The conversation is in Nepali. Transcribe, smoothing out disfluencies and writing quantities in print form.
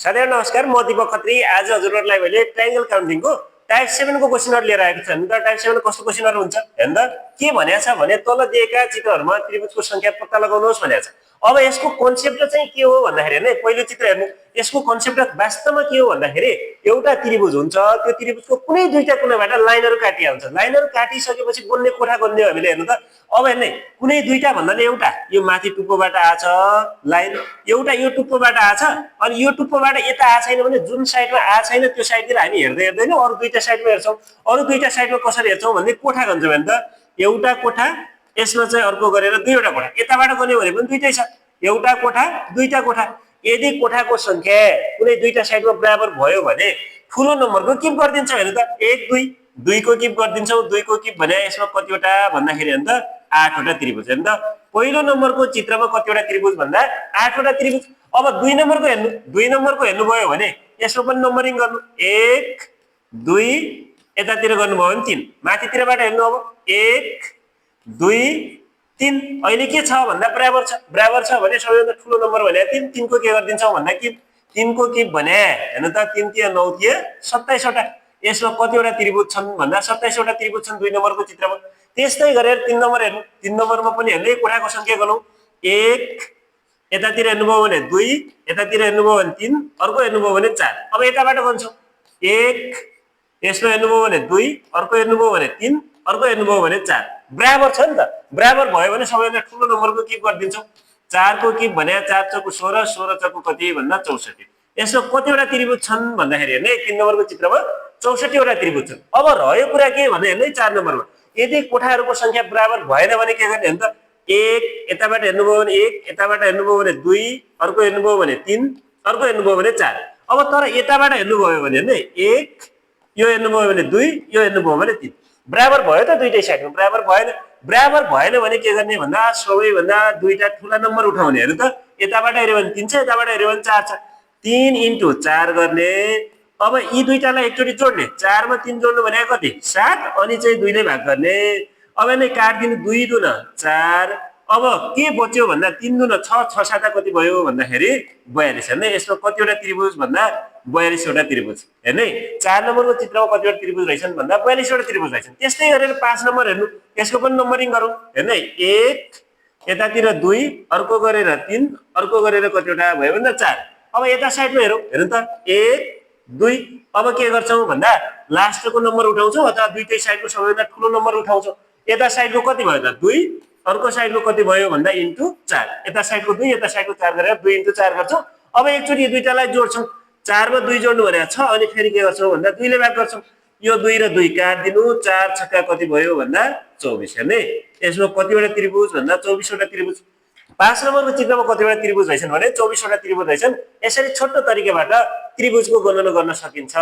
साथीहरु नमस्कार, म दीपक खत्री। आज हजुरहरुलाई मैले ट्रायंगल काउन्टिङ को टाइप 7 को क्वेशनहरु लिएर आएको छु। हेर्नु त टाइप 7 कस्तो क्वेशनहरु हुन्छ हेर्नु त। के भनेको छ भने तल दिएका चित्रहरुमा त्रिभुजको संख्या पत्ता लगाउनुहोस् भनेको छ। अब यसको कन्सेप्ट चाहिँ के हो भन्दाखेरि हैन, पहिलो चित्र हेर्नु। यसको कन्सेप्ट वास्तवमा के हो भन्दाखेरि एउटा त्रिभुज हुन्छ, त्यो त्रिभुजको कुनै दुईटा कुनाबाट लाइनहरु काटिया हुन्छ। लाइनहरु काटिसकेपछि बन्ने कोठा गर्ने हो हामीले। हेर्नु त, अब हेर्नु कुनै दुईटा भन्नाले एउटा यो माथि टुप्पोबाट आछ लाइन, एउटा यो टुप्पोबाट आछ, अनि यो टुप्पोबाट यता आ छैन भने जुन साइडमा आ छैन त्यो साइडतिर हामी हेर्दै हेर्दैन अरु दुईटा साइडमा हेर्छौं। अरु दुईटा साइडमा कसरी हेर्छौं भन्ने कोठा गन्छौं। हेर्नु त, एउटा कोठा, यसमा चाहिँ अर्को गरेर दुईवटा कोठा। यताबाट गर्ने भने पनि दुईटै छ, एउटा कोठा दुईटा कोठा। यदि कोठाको संख्या कुनै दुईटा साइडमा बराबर भयो भने ठूलो नम्बरको किप गर्दिन्छौं। हेर्नु त, 1 2 2 को किप गर्दिन्छौं। 2 को किप भने यसमा कतिवटा भन्दाखेरि हेर्नु त 8 वटा त्रिभुज। हेर्नु त, पहिलो नम्बरको चित्रमा कतिवटा त्रिभुज भन्दा 8 वटा त्रिभुज। अब 2 नम्बरको हेर्नु, 2 नम्बरको हेर्नु भयो भने यसमा पनि नम्बरिङ गर्नु, 1 2 यतातिर गर्नुभयो भने 3, माथितिरबाट हेर्नु। अब 1 2 3 अहिले के छ भन्दा बराबर छ। बराबर छ भने सबैभन्दा ठूलो नम्बर भने 3, 3 को के गर्दिन्छौं भन्दा किप, 3 को किप भने हेर्नु त 3 3 9 3 27 वटा। यसमा कतिवटा त्रिभुज छन् भन्दा 27 वटा त्रिभुज छन् 2 नम्बरको चित्रमा। त्यस्तै गरेर 3 नम्बर हेर्नु, 3 नम्बरमा पनि हेर्नु कोठाको संख्या गरौँ। 1 यतातिर हेर्नुभयो भने 2, यतातिर हेर्नुभयो भने 3, अर्को हेर्नुभयो भने 4। अब यताबाट गन्छौं, 1 यसमा हेर्नुभयो भने 2, अर्को हेर्नुभयो भने 3, अर्को हेर्नुभयो भने 4। बराबर छ नि त। बराबर भयो भने सबैभन्दा ठूलो नम्बरको किप गर्दिन्छौं। 4 को किप भने 4 चौको 16, 16 चौको कति भन्दा 64। यसमा कतिवटा त्रिभुज छन् भन्दाखेरि हेर्नु 3 नम्बरको चित्रमा 64 वटा त्रिभुज छन्। अब रह्यो कुरा के भने हेर्नु 4 नम्बरमा यदि कोठाहरुको संख्या बराबर भएन भने के गर्ने हेर्नु त, 1 यताबाट हेर्नुभयो भने 1, यताबाट हेर्नुभयो भने 2, अर्को हेर्नुभयो भने 3, अर्को हेर्नुभयो भने 4। अब तर यताबाट हेर्नुभयो भने हेर्नु 1, यो हेर्नुभयो भने 2, यो हेर्नुभयो भने 3। बराबर भयो त दुईटै साइडमा। बराबर भएन, बराबर भएन भने के गर्ने भन्दा सबैभन्दा दुईटा ठूला नम्बर उठाउने। हेर्नु त, यताबाट हेर्यो भने 3 छ, यताबाट हेर्यो भने 4 छ। 3 * 4 गर्ने। अब यी दुईटालाई एकचोटी जोड्ने, 4 मा 3 जोड्नु भने कति 7, अनि चाहिँ 2 ले भाग गर्ने। अब नै काट दिनु, 2 दुना 4। अब के बच्यो भन्दा 3 दुना 6, 6 7 कति भयो भन्दाखेरि 42। हैन, यसमा कतिवटा त्रिभुज भन्दा 42 वटा त्रिभुज। हैन, 4 नम्बरको चित्रमा कतिवटा त्रिभुज रहेछन् भन्दा 42 वटा त्रिभुज रहेछन्। त्यस्तै गरेर 5 नम्बर हेर्नु, यसको पनि नम्बरिङ गरौँ। हैन, 1 यतातिर 2, अर्को गरेर 3, अर्को गरेर कतिवटा भयो भन्दा 4। अब यता साइडमा हेरौँ। हेर्नु त, 1 2। अब के गर्छौं भन्दा लास्टको नम्बर उठाउँछौं अथवा दुईटै साइडको सबैभन्दा ठूलो नम्बर उठाउँछौं। यता साइडको कति भयो त 2, अर्को साइडको कति भयो भन्दा * 4। यता साइडको 2, यता साइडको 4 गरेर 2 * 4 गर्छौं। अब एकचोटी यो दुईटालाई जोड्छौं, 4 मा 2 जोड्नु भने 6, अनि फेरि के गर्छौं भन्दा 2 ले भाग गर्छौं। यो 2 र 2 काट दिनु, 4 छक्का कति भयो भन्दा 24। हैन, यसमा कतिवटा त्रिभुज भन्दा 24 वटा त्रिभुज। 5 नम्बरको चित्रमा कतिवटा त्रिभुज रहेछन् भने 24 वटा त्रिभुज रहेछन्। यसरी छोटो तरिकाबाट त्रिभुजको गणना गर्न सकिन्छ।